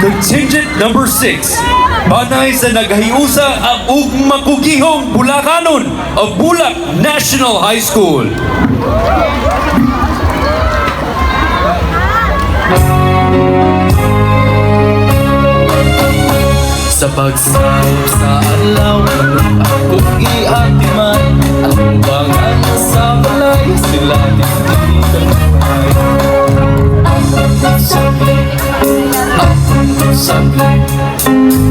Contingent number 6. Banay sa naghiusa ang ug makugihong Bulakanon of Bulak National High School. Sa pagsakop sa adlaw, manok akong iatiman. Ang bangan sa balay, sila di kanunay. Akong isabli, akong isabli,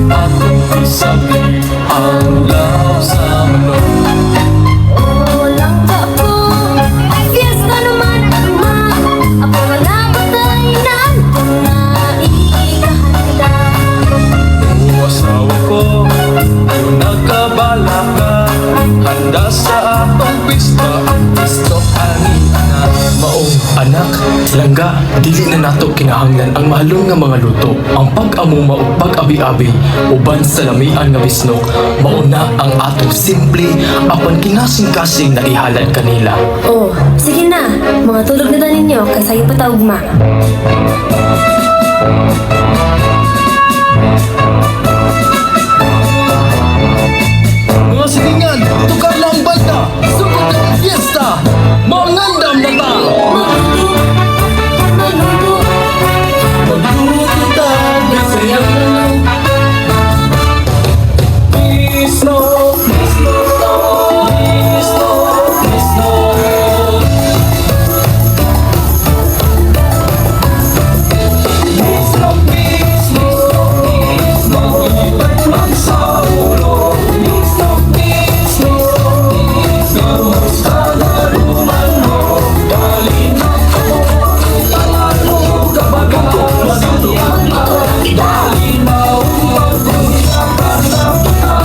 akong isabli ang love sa manok. Walang ka po, fiesta naman ama. Ako wala ko tayo na ikahanda. O asawa ko, kung nagkabala ka, handa sa atong pista, ang pisto ani anak. Maong anak, langga, dili na nato kinahanglan ang mahalong nga mga luto. Ang pag-amuma ug pag-abi-abi uban sa lamian nga bisnok, mauna ang atong simple apan kinasing-kasing na ihalad kanila. Oh, sige na, mga tulog na ta ninyo kay sayo pa ta ugma. Mga silingan, tukar na ang banda, sugod na ang fiesta, mangandam na ta! Magluto, magluto. Magluto ta, masayang manok. Bisnok, bisnok, bisnok, bisnok. Bisnok, bisnok, bisnok, ipay man sa ulo. Bisnok, bisnok, bisnok, kamusta na ruman mo? Dali na ko, tanan mo kabagas. Dali na umagunyakan na kita.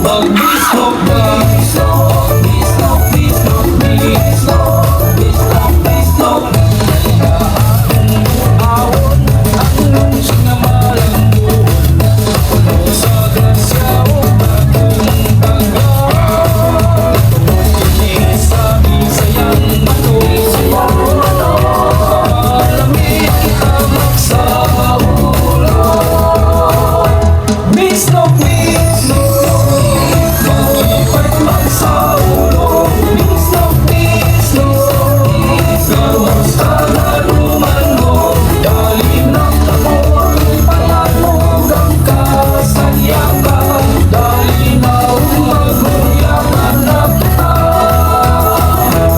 Magbisnok na, bisnok, bisnok, bisnok, bisnok, bisnok, bisnok.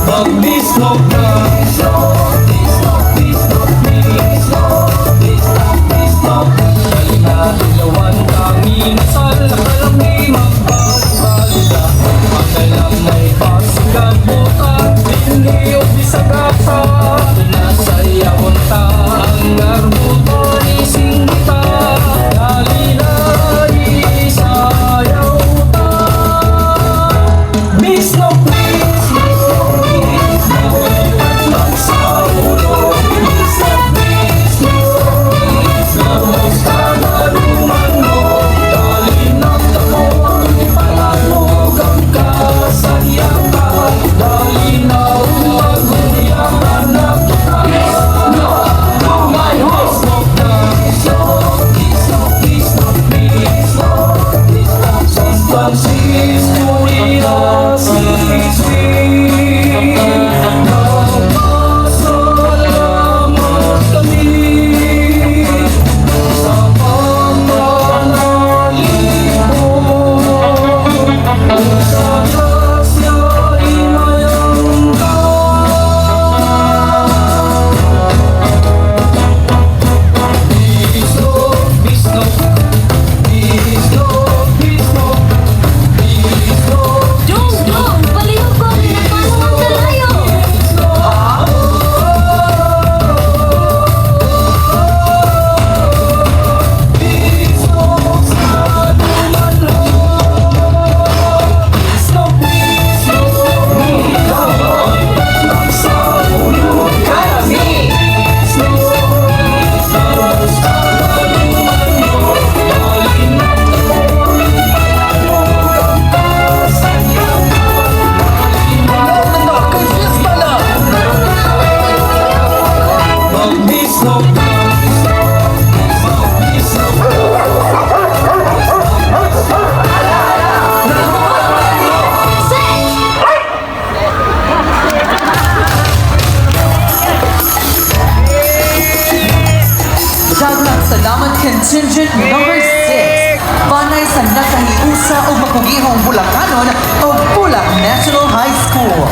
Magbisnok na, bisnok, bisnok, bisnok, bisnok, bisnok, bisnok. Dali na ilawan kami nasal, kalami magbalbalila. Ang may pasigan buta, dinhi o bisagasa. Pinasayawan ta ang garbuto isingita. Dali na isayaw ta. Bisnok, bisnok, bisnok. Bisnok. Bisnok. Daghang salamat, contingent number 6. Banay sa nakahiusa o makugihong Bulakanon o Bulak National High School.